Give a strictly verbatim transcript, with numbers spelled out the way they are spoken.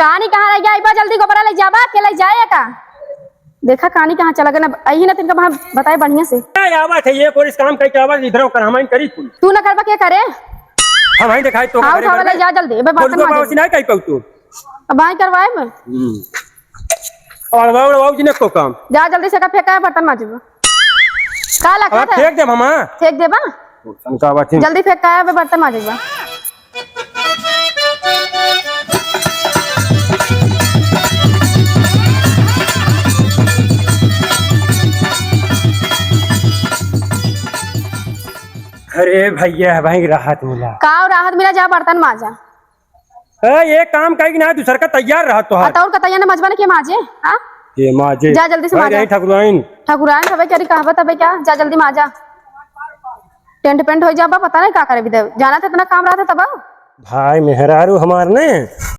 कानी कहाँ रह गया? इबा जल्दी गोबरा ले जाबा, के ले जाए का? देखा कानी कहाँ चला गया ना, अही ना तिनका वहाँ बताए बढ़िया से। क्या आवत है ये कोरिस काम कई के आवत, इधर कर हमाइन करी कुल। तू ना करबा के करे? हम ही दिखाई तो हाँ, करे उठावा ले बरबे। जा जल्दी, इबे बोल बर्तन दो माजे। बाबू से नहीं कही पाऊ तू। अब भाई करवाए में। हम्म। और बाबू, बाबू जी ने को काम। जा जल्दी से का फेंका है बर्तन माजे में। का अब लगा था? फेंक दे मामा। फेंक देबा? तनका बात है। जल्दी फेंक का है, अबे बर्तन माजे बा। अरे भैया, भाई राहत मिला। का राहत मिला, जा बर्तन माजा। ए, ये काम कही कि ना, दूसर का तैयार रहा तोहार। अतौर का तैयार न मजबा न के माजे, हाँ? ये माजे। जा जल्दी से भाई माजा। रही ठकुराइन। ठकुराइन हवे क्या रे, कहबा तबे क्या? जा जल्दी माजा। टेंट पेंट हो जाबा, पता नहीं का करे भी दे। जाना था इतना काम रहा था तब। भाई मेहरारू हमार ने